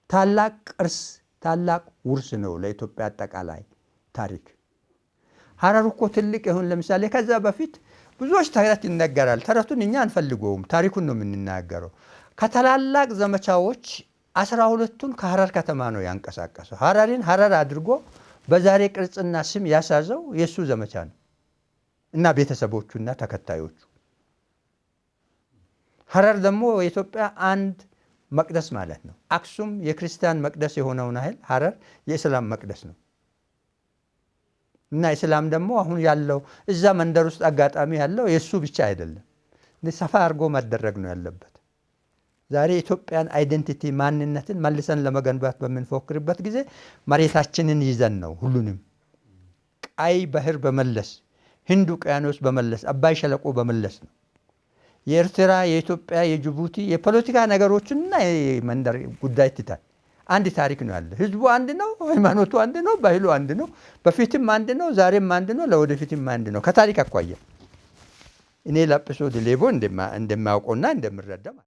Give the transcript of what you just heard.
ታላቅ ቅርስ፣ ታላቅ ውርስ ነው ለኢትዮጵያ አጠቃላይ ታሪክ። ሀረር እኮ ትልቅ ይሁን፣ ለምሳሌ ከዛ በፊት ብዙዎች ተረት ይነገራል። ተረቱን እኛ አንፈልገውም፣ ታሪኩን ነው የምንናገረው። ከታላላቅ ዘመቻዎች 12ቱን ከሀረር ከተማ ነው ያንቀሳቀሰው። ሀረሪን ሀረር አድርጎ በዛሬ ቅርጽና ስም ያሳዘው የእሱ ዘመቻ ነው እና ቤተሰቦቹና ተከታዮቹ። ሀረር ደግሞ የኢትዮጵያ አንድ መቅደስ ማለት ነው። አክሱም የክርስቲያን መቅደስ የሆነውን ያህል ሀረር የእስላም መቅደስ ነው። እና እስላም ደግሞ አሁን ያለው እዛ መንደር ውስጥ አጋጣሚ ያለው የእሱ ብቻ አይደለም፣ ሰፋ አድርጎ መደረግ ነው ያለበት። ዛሬ ኢትዮጵያን identity ማንነትን መልሰን ለመገንባት በምንፎክርበት ጊዜ መሬታችንን ይዘን ነው፣ ሁሉንም ቀይ ባህር በመለስ፣ ህንድ ውቅያኖስ በመለስ፣ አባይ ሸለቆ በመለስ ነው። የኤርትራ፣ የኢትዮጵያ፣ የጅቡቲ የፖለቲካ ነገሮችና የመንደር ጉዳይ ትታል አንድ ታሪክ ነው ያለ። ህዝቡ አንድ ነው፣ ሃይማኖቱ አንድ ነው፣ ባህሉ አንድ ነው። በፊትም አንድ ነው፣ ዛሬም አንድ ነው፣ ለወደፊትም አንድ ነው። ከታሪክ አኳያ እኔ ላጲሶ ዲሌቦ እንደማያውቀውና እንደምረዳ።